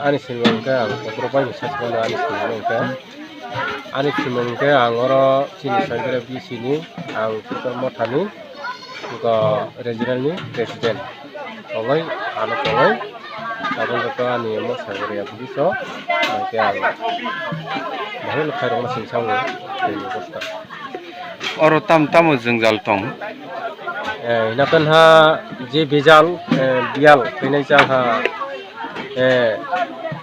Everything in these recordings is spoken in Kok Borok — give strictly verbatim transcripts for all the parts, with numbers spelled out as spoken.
Ani simung khe ang Kodropai ni sasmano ani simung khe. Ani simung khe ang oro chini Sankira B C ni ang Tripura Mothani go regional ni president. Tongoi ano tongoi aboni to ani mo Sankira police o khe ang bahai no khairokma singsa wngo tei ni bwskang. Oro tam tamo jwngjal tong? Eh, hinakan ha je bijal, eh, biyal khainai chang ha, eh,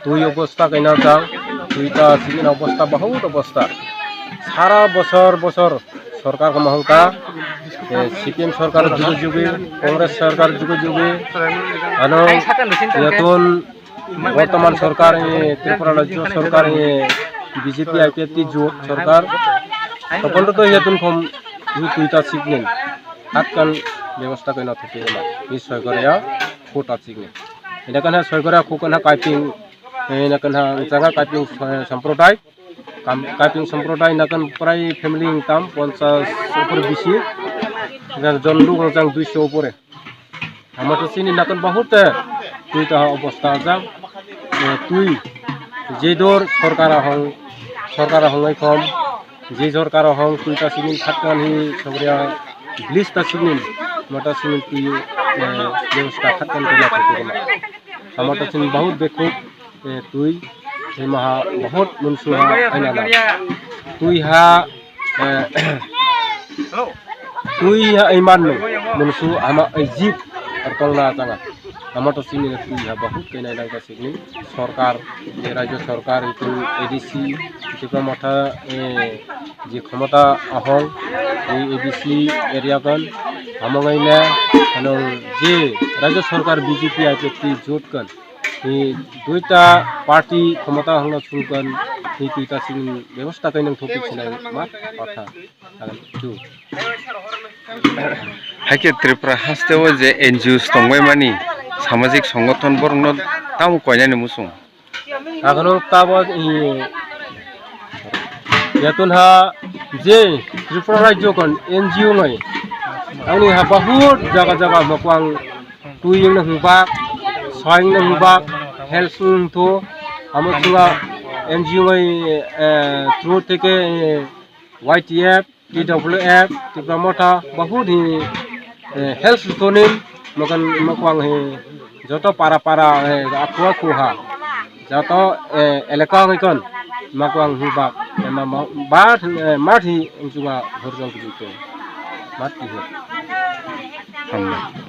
twi obosta kaina chang, twi ta simin obosta bahut obosta. Sara bosor bosor sorkar kama hongka, eh, C P M sorkar jugi jugi, Congress sorkar jugi jugi, ano yatun Bortoman sorkar, eh, Tripura Rajyo sorkar, eh, B J P I P F T jot sorkar. Tokon to yatun khom hi twi ta siknin. Hatkan bebosta kaino thokti ma. Hi soigoria khuta siknin. Ina kana soigoria khu kana kaiping, eh, ina kana jaga kaiping, eh, samprodai. Kam, kaiping samprodai nakan prai family income ponchas upor bisi. Jon luk jang duiso upore. Ama to chini nakan bahut te twi ta obosta ajang. Eh, twi je dor sorkar ahong, sorkar ahong ai khom, je sorkar ahong twi ta simin khatkan hi sogria blis ta simin mata simin twi, eh, bebosta khatkan kena thokma. Ama to chini bahut bekhuk, eh, twi, twi maha bahut munsu ha aina na. Twi ha, eh, twi ha iman no munsu ama ai jip ar tong na changa. Ama to sini twi ha bahut kena nang ka sini sorkar, eh, rajyo sorkar itu A D C itu ka motha, eh, je khomota ahong, eh, A D C area kan ama ngai na ano je rajyo sorkar B J P I P F T jot kan. Hi duita party khomota hangno sungkan hi duita sini bebosta kainang thokti sinai ma kotha. Agan tu. Haikhe Tripura haste o je N G Os tongbai mani samajik songothon borokno tamo koinani musung. Agan tabo hi Yatun ha je Tripura rajyo kon N G O ngai. Ani ha bahut jaga jaga makwang tui wngna hwngbak, soi wngna hwngbak, health wngtho, amo chunga N G O ngai, eh, through theke, eh, Y T F, T W F, Tipra Motha, bahut hi, eh, health wngtho ni makan makwang hi joto para para, eh, akhu akhu ha. Joto, eh, elaka wngwi kon makwang hwnba, eh, ma, ma, bar, eh, mat hi wngchuba horjol gidi to. Mat hi ho. Hambai.